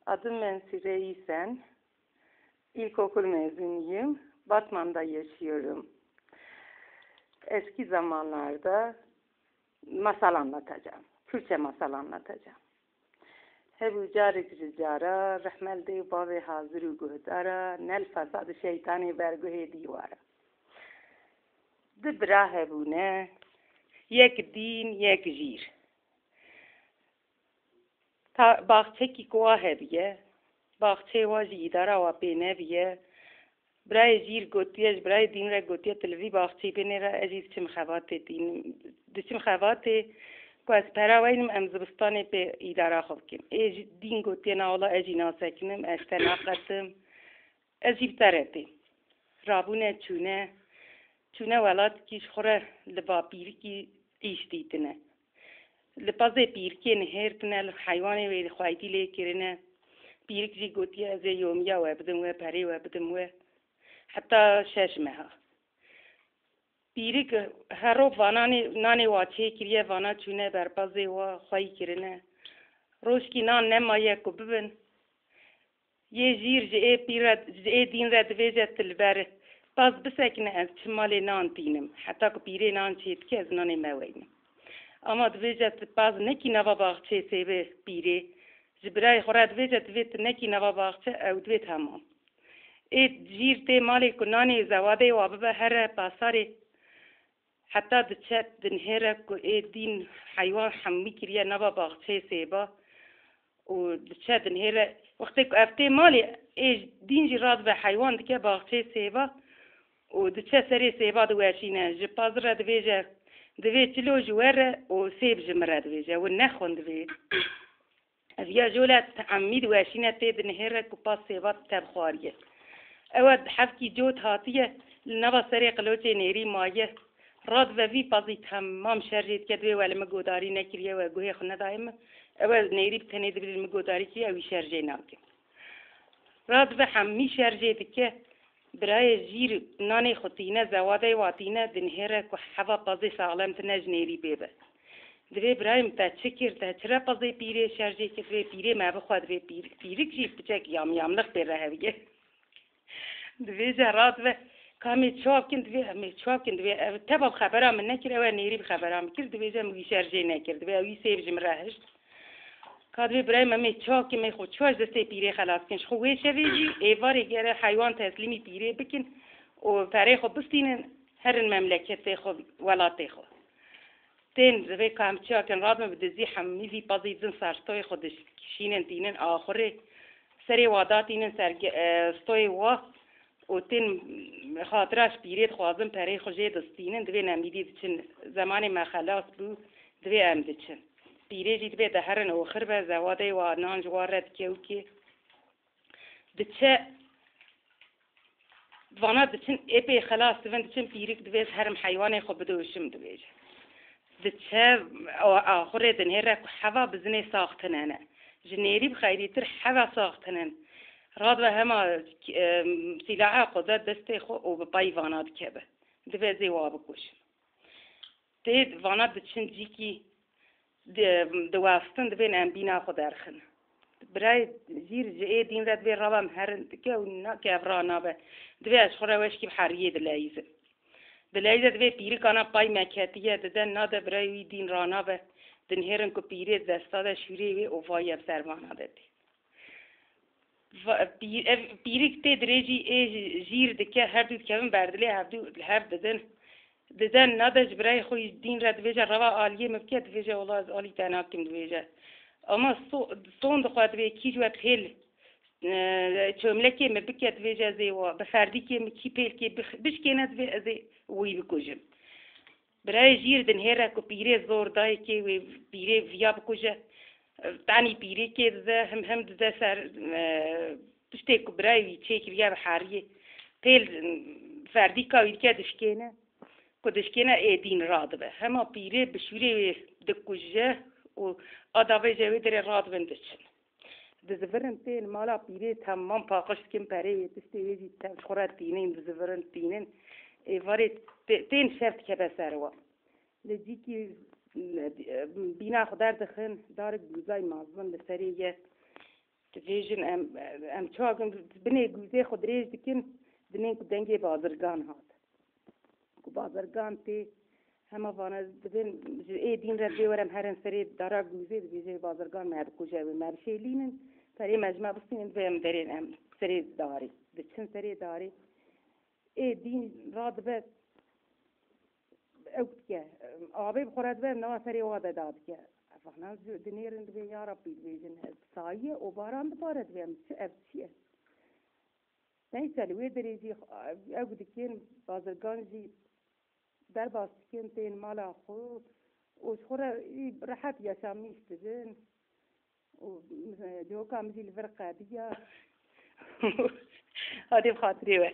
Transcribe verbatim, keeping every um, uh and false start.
Adım Mensure İsen. İlkokul mezunuyum. Batman'da yaşıyorum. Eski zamanlarda masal anlatacağım. Kürtçe masal anlatacağım. Hebû carik ji cara, rehmel dê û bavê hazir û guhdara, nel fezad şeytanê berguhê dîwara. Di bira hebûne, yek dîn, yek jîr. Ta-, baxçekî ku wa hebiye, baxçeyê wa jî îdara wa pê nebiye. Birayê jîr gotiye, ji birayê dîn re gotiye, tu li vî baxçeyê bênê re, ez jî diçim xebatê dîn, diçim xebatê ku ez pera weynim, em zivistanê pê îdara xwe bikin. Ê jî dîn gotiye, na wela ez jî nasekinim, ez te naqetim. Ez jî bi te re têm. Rabûne çûne, çûne welatikî ji xwe re li ba pîrikî îş dîtine. Li pezê pîrikê nihêrtine, li heywanê wê xweytî lê kirine. Pîrik jî gotiye, ez ê yomiya we bidim we, perê we bidim we. Heta şeş meha. Pîrik her roj vana nê, nanê wa çêkiriye, vana çûne ber pezê wa xweyî kirine. Rojkî nan nemaye ku bibin. Yê jîr ji ê pîr re, ji ê dîn re divêje, tu li ber pez bisekine, ez çi malê nan tînim. Heta ku pîrê nan çêdike, ez nanê me weynim. Ama divêje, tu pez nekî nava baxçeyê sêbê pîrê. Ji birayê xwe re divêje, divê tu nekî nava baxçe, ew divê temam. Ê jîr tê malê ku nanê zewadê wa bibe here pasarê. Heta diçe dinihêre ku ê dîn heywan hemî kiriye nava baxçeyê sêba û diçe dinihêre. Wextê ku ev tê malê, ê dîn jî radibe heywan dike baxçeyê sêba û diçe serê sêba diweşîne. Ji pez re divêje, divê çilo ji we re û sêb ji min re divêje. Win nexwin divê. Ev ya jole te'emîd weşîne tê dinihêre ku pez sêva tevxwariye. Ew e hevkî cot hatiye, li nava serê qiloçê nêrî maye. Radibe vî pezî temam şerjê dike, divê we li min godarî nekiriye, we guhê xwe nedaye min. Ew e nêrî bi tenê dibî li min godarî kiriye, ew wî şerjê nake. Radibe hemî şerjê dike, Birayê jîr nanê xwe tîne, zewadeyê wa tîne, dinihêre ku heva pezê saxlem tine ji nêrî bê be. Divê birayê min te çi kir, te çira pezê pîrê şerjê kir, divê pîrê me bixwe, divê pîr-, pîrik jî piçek yamyamlix pê re heviye. Divêje radibe, ka em ê çawa bikin, divê em ê çawa bikin, divê ev teva bi xebera min nekir, ew e nêrî bi xebera min kir, divêje min wî şerjê nekir, divê ew wî sêv ji min re hişt. Ka divê birayê me, em ê çawa kim, em ê xwe çawa ji destê pîrê xelas bikin? Ji xwe wê şevê jî êvarê gere heywan teslîmî pîrê bikin û perê xwe bistînin, herin memleketê xwe, welatê xwe. Tên divê ka em çi bikin, radin bi dizî hemî vî pezî din ser stoyê xwe dişînin tînin axurê. Serê wa datînin ser ge-, e, stoyê wa û tên xatira ji pîrê dixwazin perê xwe jê distînin, divê nemîdî diçin. Zemanê me xelas bû, divê em diçin. Pîrê jî divê diherin oxir be, zewadeyê wa nan ji wan re dike û kê diçe, vana diçin, ê pê xelas dibin, diçin pîrik divê ez herim heywanê xwe bidoşim, dibêje. Diçe, a-, axurê dinihêre ku heva bizinê sax tine ne. Ji nêrî bi xeyrîtir heva sax tinin. Radibe hema, em, sîlaha xwe de destê xwe û bi pey vana dikeve. Divê ez ê wa bikujim. Tê vana diçin cîkî di-, diwestin, divên em bîna xwe derxin. Birayê jîr ji ê dîn re divê rava em herin dike û na ke ev ra nabe. Divê ez xwe re weşkî bi heriyê dileyîzim. Dileyîze divê pîrikana pay me ketiye, dide nade birayê wî dîn ra nabe. Dinihêrin ku pîrê desta de şûrê wê û vayê ev servana de tê. Va-, pî-, ev pîrik tê dirêjî ê jîr dike, her du dikevin berdilê hevdu li hev didin. Dide nade ji birayê xwe yî dîn re divêje rava aliyê min bike, divêje wela ez alî te nakim, divêje. Ama so-, son dixwe divê kî ji we pêl, e, çomlekê min bike, divêje ez ê wa, bi ferdîkê min kî pêlkê bix-, bişkêne divê ez ê wî bikujim. Birayê jîr dinihêre ku pîrê zor dayê kê wê pîrê viya bikuje. Tenî pîrê kê dize, him him dize ser, e, tiştê ku birayê wî çêkiriye bi heriyê. Pêl, e, ferdîka wî dike dişkêne. Ku dişkêne ê dîn radibe. Hema pîrê bi şûrê wê dikuje û a davêje wê derê radibin diçin. Dizivirin tên mala pîrê temam paqij dikin perê wê tiştê wê jî tev ji xwe re tînin, dizivirin tînin. Êvarê tê-, tên şev dikeve ser wan. Li cîkî, e, bîna xwe derdixin, darik bûzay mezin li serê ye. Dibêjin em, em çawa kin binê gûzê xwe dirêj dikin, dinên ku dengê bazirgan hat. Ku bazirgan tê, hema vana dibên ji ê dîn re dibê were em herin serê dara gûzê, dibêje bazirgan me dikuje wê, me bişêlînin, perê me ji me bistînin, divê em derên em serê darê, diçin serê darê. Ê dîn radibe, ew dike, avê bi xwe re dibe, nava serê wa de dadike. Vana dinêrin dibê, ya Rabbî, dibêjin, sayiye û baran dibare, dibê em çi, ev çi ye? Neyse, li wê derê jî ew dikin, bazirgan jî derbas dikin, tên mala xwe û ji xwe re rehet yaşamîş dibin û, e, dîroka min jî li vir qediya. Hadê bi xatirê we.